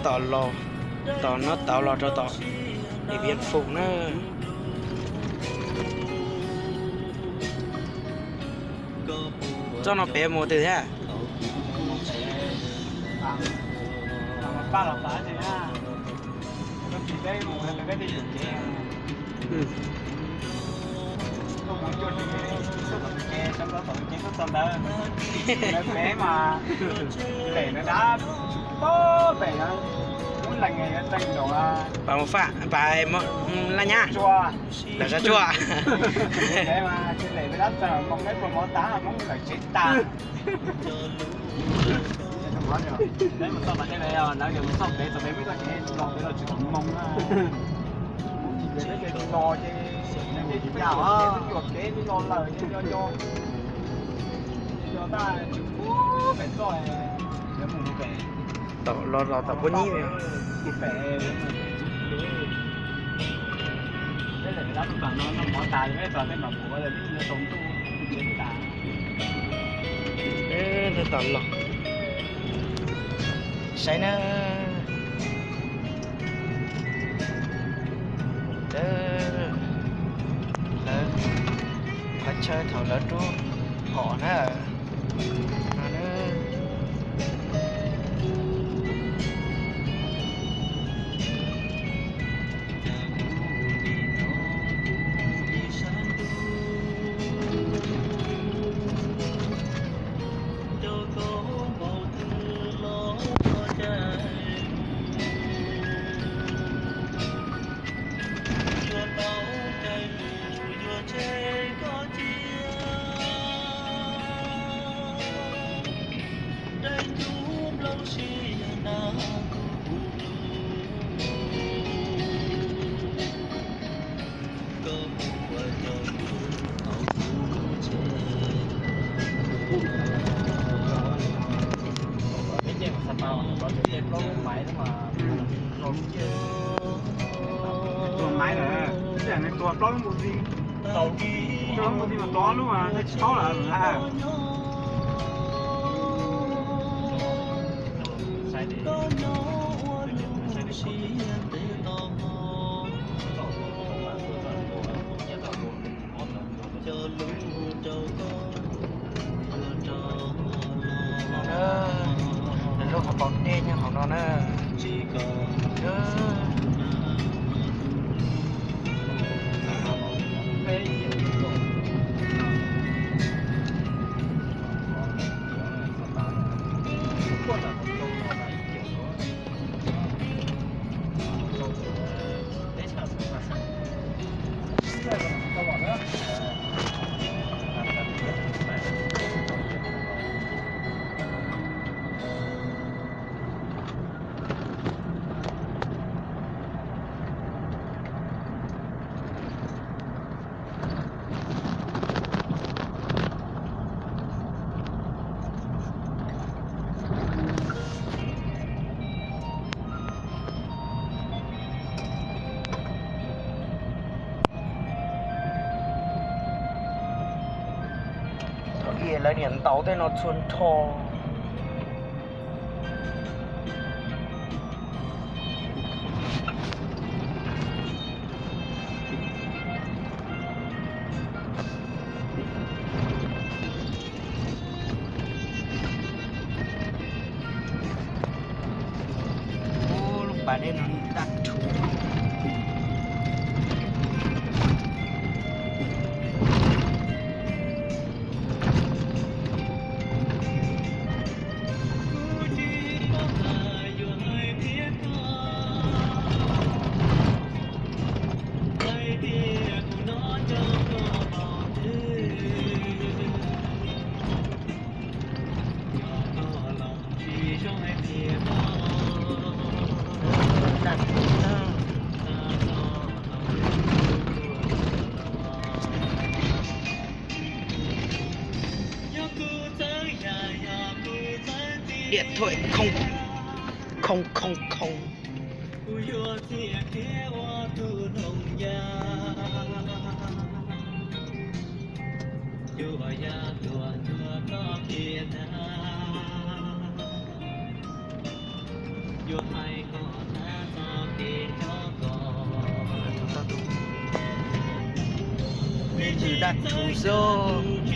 Tom los, tom no tau los rau tom Điện Biên Phủ na. Txoj no pem mus twg thiab? Pais mus faj, pais laj nyab, lawm sab tsuag. Tom los los tom puab nyib. Tom los saib na. Lawv qhov chaw thaum lawv rub hom na. Tua maiv lawm, ib yam nws tua plaub lub npus xi, plaub lub npus xi mas tua ob lub mas nej tsis paub lawm na. Lub hauv paus dej nyob hauv no na. Thaum ub lawv niam ntaus tej no txhua nrho. Ub, lub pas dej no daj rhuv. Điện thoại không, không, không, không. Tus daj tsuv xwb.